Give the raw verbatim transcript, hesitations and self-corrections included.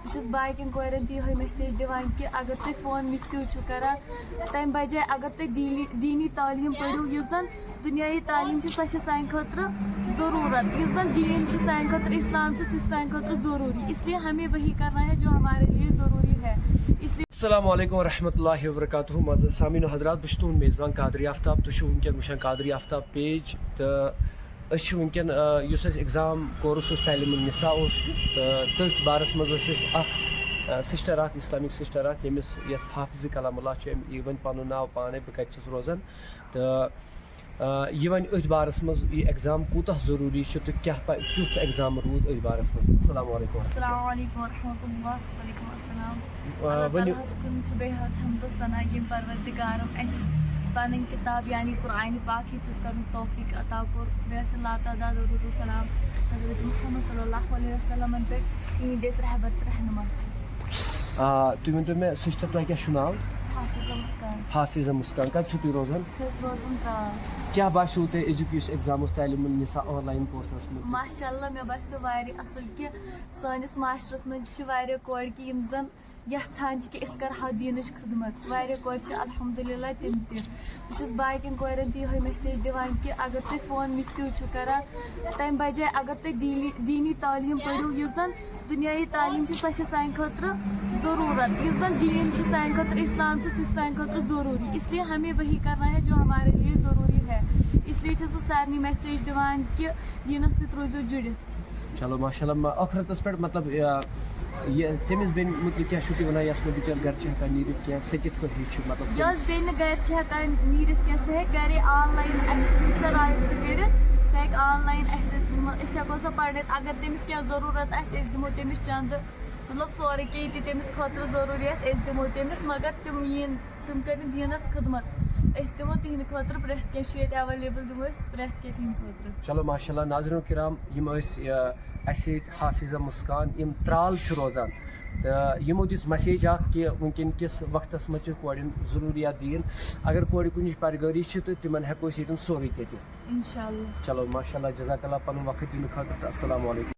بہٕ چھَس باقین کورٮ۪ن تہِ یِہوٚے message دِوان کہِ اگر تُہۍ phone misuse چھِو کران، تَمہِ بجایہِ اگر تُہۍ دیٖنی دیٖنی تعلیٖم پٔرِو، یُس زن دُنیٲیی تعلیٖم چھِ، سۄ چھِ سانہِ خٲطرٕ ضروٗرت، یُس زن دیٖن چھُ سانہِ خٲطرٕ، اسلام چھُ، سُہ چھُ سانہِ خٲطرٕ ضروٗری، اس لیے ہمیں وہی کرنا ہے جو ہمارے لیے ضروٗری ہے۔ اس لیے السلام علیکم ورحمۃ اللہ وبرکاتہ۔ معزز سامعین و حضرات، بہٕ چھُس تُہُنٛد میزبان قادری آفتاب۔ تُہۍ چھِو وٕنکیٚن وٕچھان قادری آفتاب page، تہٕ أسۍ چھِ وٕنکیٚن، آ، یُس اَسہِ exam course اوس تعلیٖم النساء اوس، تہٕ تٔتھۍ بارَس منٛز ٲسۍ أسۍ اَکھ، آ، sister اَکھ، Islamic sister اَکھ، ییٚمِس، یَس حافظ کلام اللہ چھُ، أمۍ، یہِ وَنہِ پَنُن ناو پانَے، بہٕ کَتہِ چھَس روزان، تہٕ، آ، یہِ وَنہِ أتھۍ بارَس منٛز، یہِ exam کوٗتاہ ضروٗری چھُ تہٕ کیٛاہ پَ-، کیُتھ exam روٗد أتھۍ بارَس منٛز۔ السلام علیکم۔ السلام علیکم ورحمۃ اللہ۔ وعلیکم السلام۔ آ، اللہ ؤنِو۔ تعالیٰ ہَس کُن چھُ بے حد حمد و ثنا، ییٚمۍ پروردگارَن اَسہِ پَنٕنۍ کِتاب یعنی قرآنِ پاک حِفظ کَرنُک توفیٖق عطا کوٚر۔ بیٚیہِ ٲسۍ لاتعداد درود و سلام حضرت محمد صلی اللہ علیہ وسلمَن پٮ۪ٹھ، یِہِنٛدۍ ٲسۍ رہبر تہٕ رہنما چھِ۔ آ، تُہۍ ؤنۍتو مےٚ sister، تۄہہِ کیٛاہ چھُو ناو؟ حافظہ مسکان۔ حافظہ مسکان، کَتہِ چھِو تُہۍ روزان؟ أسۍ حظ روزان ترٛاش۔ کیٛاہ باسیٚو تۄہہِ أزیُک یُس exam اوس تعلیٖم النساء online course-س مُتعلِق؟ ماشاء اللہ، مےٚ باسیٚو واریاہ اَصٕل کہِ سٲنِس معاشرَس منٛز چھِ واریاہ کورِ کہِ یِم زَن یَژھان چھِ کہِ أسۍ کَرٕہاو دیٖنٕچ خدمت۔ واریاہ کورِ چھِ الحمدللہ تِم تہِ۔ بہٕ چھَس باقیَن کورٮ۪ن تہِ یِہوٚے message دِوان کہِ اگر تُہۍ phone misuse چھِو کَران، تَمہِ بجایہِ اگر تُہۍ دیٖنی دیٖنی تعلیٖم پٔرِو، یُس زَن دُنیٲیی تعلیٖم چھِ، سۄ چھِ سانہِ خٲطرٕ ضروٗرت۔ یُس زَن دیٖن چھُ سانہِ خٲطرٕ، اِسلام چھُ، سُہ چھُ سانہِ خٲطرٕ ضروٗری۔ اس لیے ہمیں وہی کرنا ہے جو ہمارے لیے ضروٗری ہے۔ اس لیے چھَس بہٕ سارنٕے message دِوان کہِ دیٖنَس سۭتۍ روٗزِو جُڑِتھ۔ چلو ماشاء اللہ، مہ-، ٲخرتَس پٮ۪ٹھ، مطلب، یہِ، یہِ تٔمِس بیٚنہِ مُتعلِق کیٛاہ چھُو تُہۍ وَنان، یۄس نہٕ بِچٲر گَرِ چھِ ہٮ۪کان نیٖرِتھ کینٛہہ؟ سۄ کِتھ پٲٹھۍ ہیٚچھِ، مطلب، تٔمِس؟ یۄس بیٚنہِ نہٕ گَرِ چھِ ہٮ۪کان نیٖرِتھ کینٛہہ، سۄ ہٮ۪کہِ گَرے online اَسہِ سۭتۍ سۄ رٲبطہٕ کٔرِتھ۔ سۄ ہٮ۪کہِ online اَسہِ سۭتۍ، مطلب، أسۍ ہٮ۪کو سۄ پَرنٲیِتھ۔ اگر تٔمِس کینٛہہ ضروٗرت آسہِ، أسۍ دِمو تٔمِس چَندٕ، مطلب، سورُے کینٛہہ یہِ تہِ تٔمِس خٲطرٕ ضروٗری آسہِ، أسۍ دِمو تٔمِس، مگر تِم یِن، تِم کَرن دیٖنَس خدمت۔ أسۍ دِمو تِہِنٛدِ خٲطرٕ پرٛٮ۪تھ کینٛہہ چھُ ییٚتہِ available، دِمو أسۍ پرٛٮ۪تھ کینٛہہ تِہِنٛدِ خٲطرٕ۔ چلو ماشاء اللہ، ناظرین کرام، یِم ٲسۍ، یہِ، اَسہِ سۭتۍ حافظہ مسکان، یِم ترٛال چھِ روزان، تہٕ یِمو دِژ message اَکھ کہِ وٕنکیٚن کِس وقتَس منٛز چھِ کورٮ۪ن ضروٗریات دیٖن۔ اگر کورِ کُنِچ پَرِ گٲری چھِ، تہٕ تِمَن ہٮ۪کو أسۍ ییٚتٮ۪ن سورُے کینٛہہ دِتھ۔ انشاءاللہ۔ چلو ماشاء اللہ، جزاک اللہ پَنُن وقت دِنہٕ خٲطرٕ، تہٕ السلام علیکم۔